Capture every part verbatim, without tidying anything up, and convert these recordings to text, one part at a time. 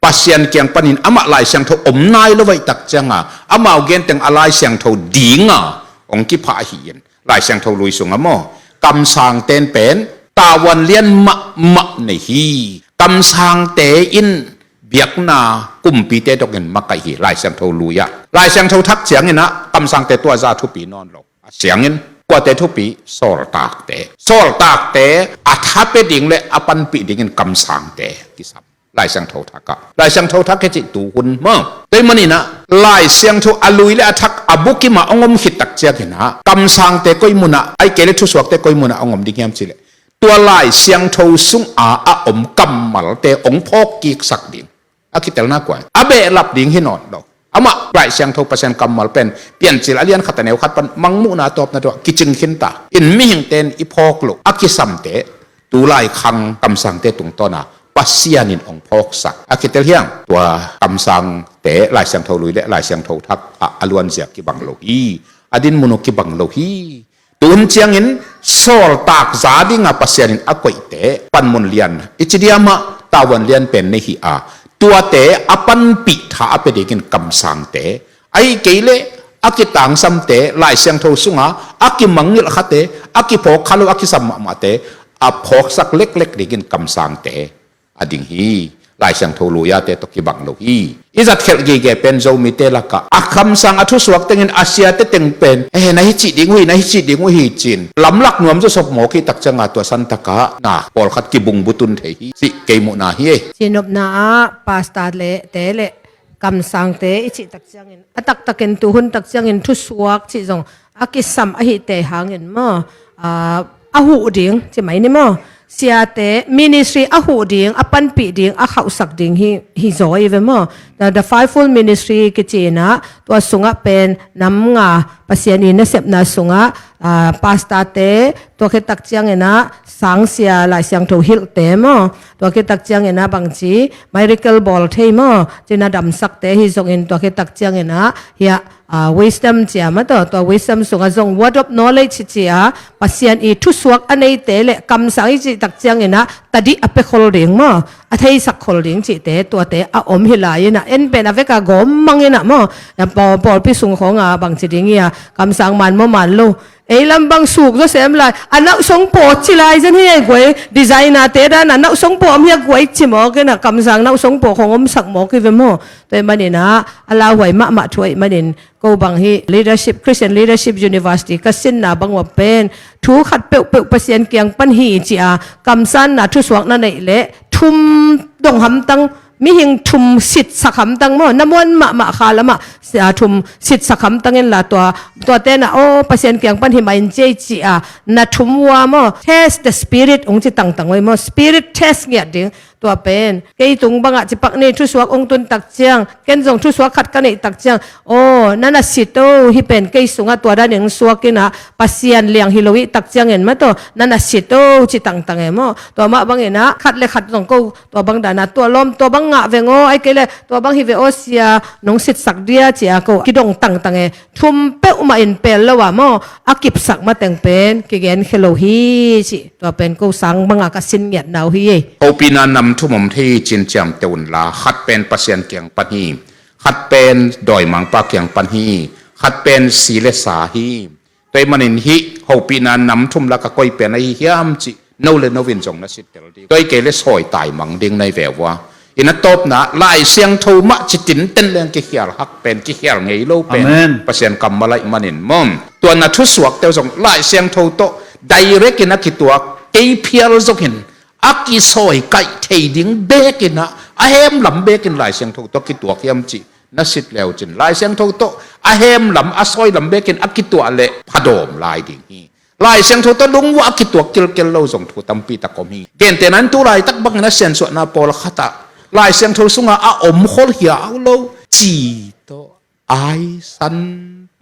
Pasian kiang panin amah Lai Siangtho om nai lo ahih tak cianga amau genteng a Lai Siangtho dinga hong kipha ahi in Lai Siangtho lui sunga maw, kamsangte in pen tavuan lian mahmah nei hi. Kamsangte in biakna kumpite dongin makaih hi. Lai Siangtho lui-ah, Lai Siangtho thak cianginah kamsangte tua za thupi nawn lo. A siangin kuate thupi? Sawltakte. Sawltakte a thapia ding le a panpih dingin kamsangte kisam. Lai Siangtho thakah, Lai Siangtho thak hi cih tuhun maw. Tua ahih maninah Lai Siangtho a lui le a thak a bukim ah hong om khit tak cianginah kamsangte koi munah, ahih kei le thusuakte koi munah hong om ding hiam cih leh, tua Lai Siangtho sunga a om kammalte hong phawk kiksak ding. A kitelna kua hi? A behlap ding hi nawn lo. Amah Lai Siangtho Pasian kammal pen Piancil a lian khat a neu khat pan Mangmuhna a tawpna tawh kicing khinta in mihingte in i phawk loh a kisamte tu lai khang kamsangte tungtawna Pasian in hong phawksak. A kitel hiang? Tua kamsangte Lai Siangtho lui le Lai Siangtho thak ah a luanzia kibang lo hi. A dinmun uh kibang lo hi. Tuhun ciangin sawltak za dinga Pasian in a koihte panmun lian i ci diamah tavuan lian pen nei hi a, tuate a panpih tha a pia dingin kamsangte, ahih kei leh a kitangsamte, Lai Siangtho sunga a kimangngilh khate, a kiphawk kha lo a kisam mahmahte a phawksak leklek dingin kamsangte a ding hi. Lai Siangtho lui-ate tawh kibang lo hi. I zatkhelh gige pen Zomite lakah a kamsang a thusuak tengin a siate teng pen, eh, na hi cih ding uh hi, na hi cih ding uh hi cin lamlak nuam zawsop mawk hi tak cianga tua santakah na pawlkhat kibungbutun thei hi cih kei muhna hi. Cinopna ah pastor le te le kamsangte i cih tak ciangin a taktakin tuhun tak ciangin thusuak cih zong a kisam ahite hangin maw, a, a huh ding ci mai ni maw, siate ministry a huh ding, a panpih ding, a khauhsak ding hi, hi zaw i ve maw. The, the fivefold ministry kici inah tua sungah pen nam nga Pasian i nasepna sungah, a, pastorte, tua khit tak cianginah sangsia Lai Siangtho hilhte maw, tua khit tak cianginah bangci miracle bawl thei maw, cina damsakte hi zongin tua khit tak cianginah hiah, a, wisdom cia maw, tua, tua wisdom sungah zong word of knowledge cia Pasian i thusuak a neite le kamsang i cih tak cianginah tadih a pia khol ding maw, a theisak khol ding cihte tuate a om hi lai inah en pen a veka gawm mang inah maw, a paw-, pawlpi sung khawnga bangci ding ia kamsang man maw man lo. Ei lam bang suk zawsem lai, a nauhsong paw ci lai zen hi ei guai, designer te dan a nauhsong paw om hi a guai ci mawk inah kamsang nauhsong paw khong omsak mawk hi ve maw. Tua ahih maninah a lauhuai mahmah thu ahih manin ko bang hi leadership, Christian Leadership University ka sinna bang uh a pen thu khat peuhpeuh Pasian kiang pan hi ci a kamsanna thusuak na neih leh thum dong hamtang, mihing thum sitsak hamtang maw, na muan mahmah kha lamah, a, thum sitsak hamtang inla tua, tua tenah aw Pasian kiang pan hi mah in ci ei ci a na thum ua maw, test the spirit hong ci tangtang uh ei maw, spirit test ngiat ding. Tua pen kei tung bangah cipak ni, thusuak hong tun tak ciang ken zong thusuak khat ka neih tak ciang, aw na na sit o, hih pen kei sungah tua danin hong suak inah Pasian liang hi lo ih tak ciangin mah tawh na na sit o ci tangtang e maw. Tua mah banginah khat le khat zong ko tua bang dana tua lawm tua bang ngah veng aw, ai kei le tua bang hi ve aw sia, nong sitsak dia ci a ko kidong tangtang e. Thum peuhmah in pel lo ah maw, a kipsak mateng pen kigenkhia lo hi cih tua pen ko sang banga ka sin ngiatna uh hi ei. Hopihna nam thum om thei hi cin ciamteh unla, khat pen Pasian kiang pan hi, khat pen dawimangpa kiang pan hi, khat pen si le sa hi. Tua ahih manin hih hopihna nam thum laka koi pen ahi hiam cih no le no in zong na sittel ding. Tua ahih kei le sawi taimang ding na hi ve ua. Ina tawpna Lai Siangtho mah citinten leng kikhial hak pen, kikhial ngei lo pen. Amen. Pasian kammal ahih manin maw. Tua na thusuakte uh zong Lai Siangtho tawh direct in a kituak kei phial zongin a kisawi kaih thei ding bekinah a hemlam bekin Lai Siangtho tawh kituak hiam cih na sit leucin Lai Siangtho tawh a hemlam a sawilam bekin a kituah leh phadawm lai ding hi. Lai Siangtho tawh lungua a kituak kilkel lo zong thu tampi tak om hi. Gentehna in tu laitak bangin a siansuahna pawlkhatah Lai Siangtho sunga a om khol hiau lo ci tawh, aisan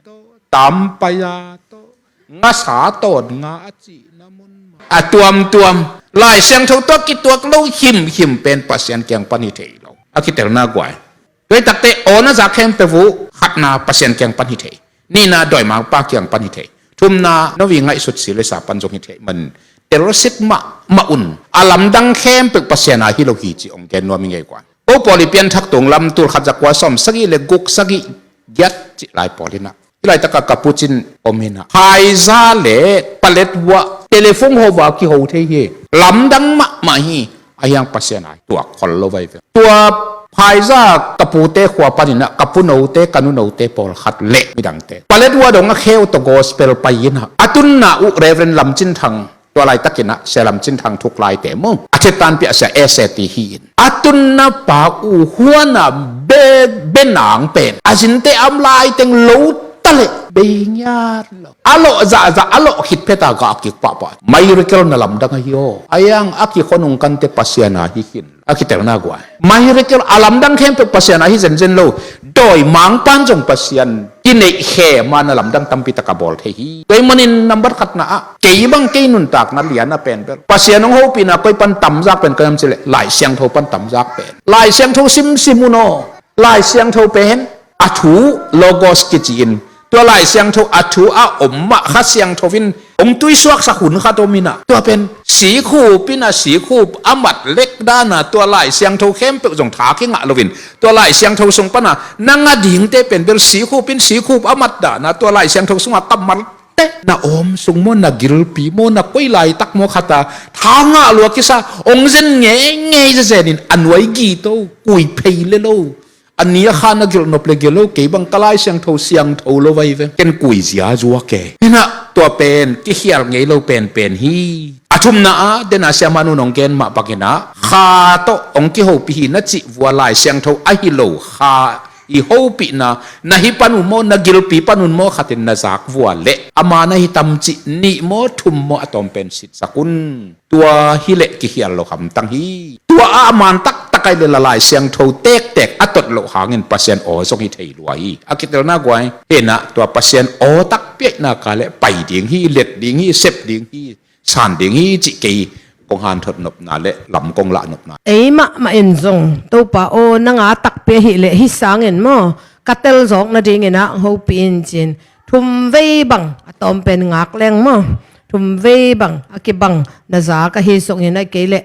tawh, tampaia tawh, ngasa tawn nga a cihna mun mah a tuamtuam Lai Siangtho tawh kituak lo himhim pen Pasian kiang pan hi thei lo. A kitelna guai. Tua hi takte aw na zak khempeuh uh khatna Pasian kiang pan hi thei, nihna dawimangpa kiang pan hi thei, thumna no i ngaihsut si le sa pan zong hi thei man telsit mahmah un. A lamdang khempeuh Pasian a hi lo hi ci ong gen nuam i ngei guan. Ko pawl i pianthak tung lam tul khat za kua sawm sagih le guk, sagih giat cih lai pawl inah, hih laitakah ka pucin om inah, Pfizer le paletwa telephone ho va kiho thei hi. Lamdang mahmah hi. Ahi hang Pasian a hi tuak khol lo vai ve. Tua Pfizer ka pute khua paninah ka punote, ka nunote pawlkhat le midangte, paletwa dong a kheu tawh gospel pai inah, a tunna uh Reverend Lam Cin Thang, tua laitakinah Sia Lam Cin Thang thuk laite mu, a thetanpiah Sia S A T hi in, a tunna pa uh huana be, benang pen a zinte am laiteng lo ta leh beingiat lo. A lawh zahzah, a lawh khit pheta gah kik pahpah. Miracle na lamdang ahi aw. Ahi hang a kikhonung kante Pasian a hi khin. A kitelna guai. Miracle a lamdang khempeuh Pasian a hi zenzen lo. Dawi mangpan zong Pasian kineih khe ma na lamdang tampi taka bawl thei hi. Tua ahih manin nambat khatna ah, kei bang kei nuntakna liana pen bel, Pasian hong hopihna koi pan tamzak pen ka hiam cileh, Lai Siangtho pan tamzak pen. Lai Siangtho simsim un aw. Lai Siangtho pen a thu, Logos kici in, tua Lai Siangtho a thu a om mah Kha Siangtho in hong tuisuaksak hun khat om inah, tua pen sikhup inah sikhup a mat lek dana tua Lai Siangtho khempeuh zong tha kingah loin, tua Lai Siangtho sung pana na ngah dingte pen bel sikhup in sikhup a mat dana tua Lai Siangtho sunga kammal teh na awm sung maw, na gilpi maw, na koi laitak maw khata tha ngah lua kisa, hong zen ngeingei zezenin a nuai gito, kui phei le lo. A ni a kha na gilh nop le gilh lo, kei bang ka Lai Siangtho siangtho lo vai ve. Ken kuizia zuak e. Hinah tua pen kikhial ngei lo penpen hi. A thumna ah, dena siamah nu nong gen mah banginah, Kha tawh hong kihopih hi na cih vua Lai Siangtho ahi lo Kha i hopihna na hi pan un maw, na gilpi pan un maw, khatin na zak vua leh ama na hi tam cih nih maw, thum maw, a tawm pen sitsak un. Tua hileh kikhial lo hamtang hi. Tua a man taktak ai le la Lai Siangtho tektek a tot loh hangin Pasian aw zong hi thei lua hi. A kitelna guai, hinah tua Pasian aw takpi ahihna ka le pai ding hi, let ding hi, sep ding hi, san ding hi cih kei kong hanthot nopna le lam kong lah nopna. Ei mahmah in zong Topa aw nang a takpi ahih leh hih sangin maw, ka tel zawk nadinginah hopih in cin. Thum vei bang a tawm pen ngak leng maw, thum vei bang a kibang na zak ahi zongin a kei leh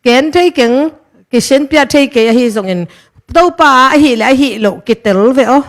gen thei keng, kisianpiah thei kei ahi zongin, Topa a ahih le ahih loh kitel ve aw.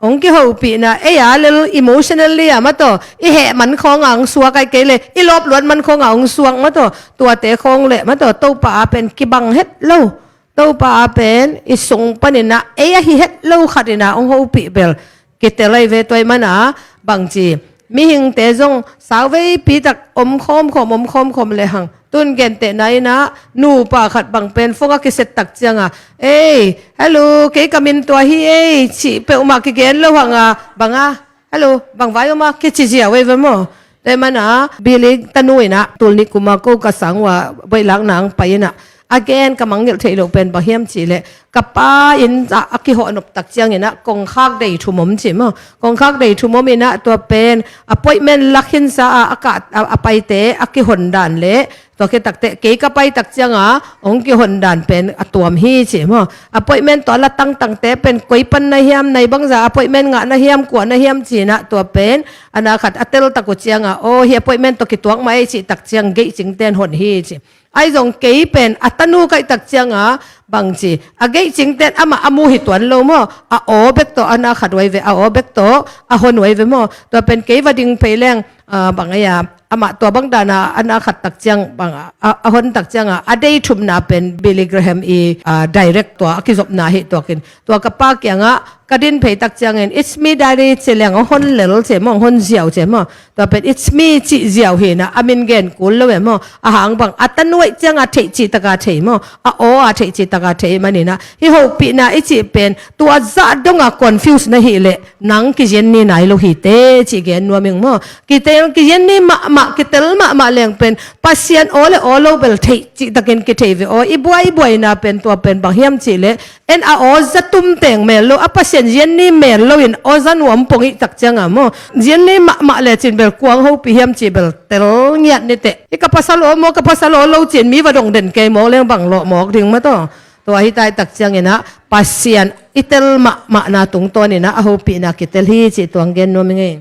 Hong kihopihna ei a lel emotionally a mataw, i heh man khawnga hong suak ai kei le, i lawp luat man khawnga hong suak mataw, tuate khawng le mataw, Topa a pen kibang het lo. Topa a pen i sung paninah ei ahi het lo khatinah hong hopih bel kitel ai ve. Tua ahih mana bangci, mihingte zong sauveipi tak om khawmkhawm, om khawmkhawm lehang, tun gentehna inah nupa khat bang pen phone a kiset tak cianga, ei, hello, kei ka min tua hi ei, cih peuhmah kigen lo hanga, banga, hello, bang vai om a, kici ziau ei ve maw. Tua ahih mana Billy tanu inah tul nih kuma ko ka sang uh a boihlakna ang pai inah, a gen ka mangngilh theih loh pen bang hiam cihleh, ka pa inn ah a kihawhnop tak cianginah kongkhak dei thum om ci maw. Kongkhak dei thum om inah tua pen appointment la khinsa a, a kah a, a paite a kihon dan le tua khit takteh kei ka pai tak cianga hong kihon dan pen a tuam hi ci maw. Appointment tawh a la tangtangte pen koi pan na hiam, nai bangza appointment ngah na hiam, kua na hiam cinah tua pen a na khat a tel tak uh cianga, aw, hi appointment tawh kituak mah ei cih tak ciang geihcingten hon hi ci. Ai zong kei pen a tanu kaih tak cianga bangci, a geihcingten amah a mu hi tuan lo maw, a aw bek tawh a na khat uai ve, a aw bek tawh a hon uai ve maw. Tua pen kei va ding phei leng, ah, bang ei a, amah tua bang dana a na khat tak ciang bang a, a, a hon tak cianga a dei thumna pen Billy Graham i, ah, direct tua a kizopna hi tuakin, tua ka pa kiangah ka din phei tak ciangin, "It's me, Daddy," ci leng hong hon lel ci maw, hong hon ziau ci maw. Tua pen, "It's me," cih ziau hinah a min gen kul lo e maw. A hang bang a tanu aih cianga theih cih taka thei maw, a aw a theih cih taka thei maninah, hih hopihna i cih pen tua zah donga confuse na hih leh nang kizian ni nai lo hi te cih gen nuam ing maw. Kitel, kizian ni mahmah, kitel mahmah leng pen Pasian aw le aw lo bel theih cih takin kithei ve aw. I buai, i buaina pen tua pen bang hiam cihleh, en a aw za tum teng mel lo, a Pasian zian ni mel loin aw za nuam pong ih tak cianga maw, zian ni mahmah lecin bel kuang hopih hiam cih bel tel ngiat niteh. I ka pasal aw maw, ka pasal aw lo cin mi va dong den kei mawk leng bang lawh mawk ding mataw. Tua hi tai tak cianginah Pasian i tel mahmahna tungtawninah a hopihna kitel hi cih tuang gen nuam ing ei.